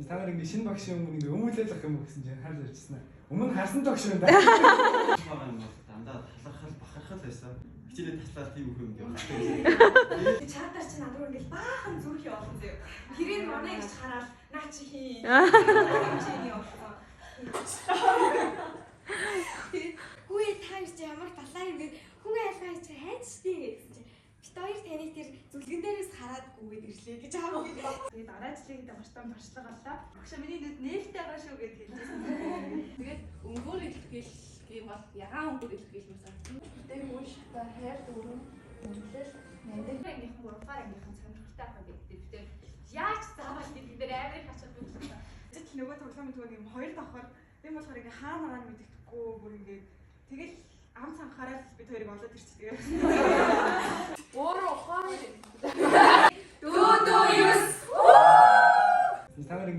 Та нар ингээ шинэ багшийн өмнө ингээ өмүүлэл ах юм уу гэсэн чинь харж ирчихсэн аа. Өмнө харсан багш юм да. Байгаа юм бол дандаа талархал, бахархал байсан. Хичээлээ таслаад тийм их юм явуулдаг байсан. Чатаар чи над руу ингээл баахан зүрх явуулсан заяа. Тэрийг манай гэж хараад наа чи хий. Чи явуулсан. Хүүе, та нар чи ямар далаа юм бэ? Хүн айлгаа чи хайж штий гэсэн чи. Бит хоёр таныг тэр зүлгэн дээрээс хараад гүгээд ирлээ гэж аав. Тэгээд дараа жилийн давартан туршлага боллоо. Багшаа, миний нүд нээлттэй байгаа шүү гэд хэлжсэн. Тэгээд өнгөөр илэрхийл гэх бол ягаан өнгөөр илэрхийлмээр санагдсан. Тэг ууштай хайр дүрэн үнэлэл нандин. Ангийнхан, 3 дугаар ангийнхан сонирхолтой байх юм бид. Тэр яаж заавал гэдэг дээр амар их ач холбогдол. Гэтэл нөгөө тоглоомын түүн юм хоёр давхар. Тийм болохоор ингээ хаана байгаа нь мэддэхгүй, бүр ингээ тэгэл ам цанхаараа л бид хоёрыг олоод ирчихдэг. Өөрөө ухаан 4 4 9. Та нар ингээ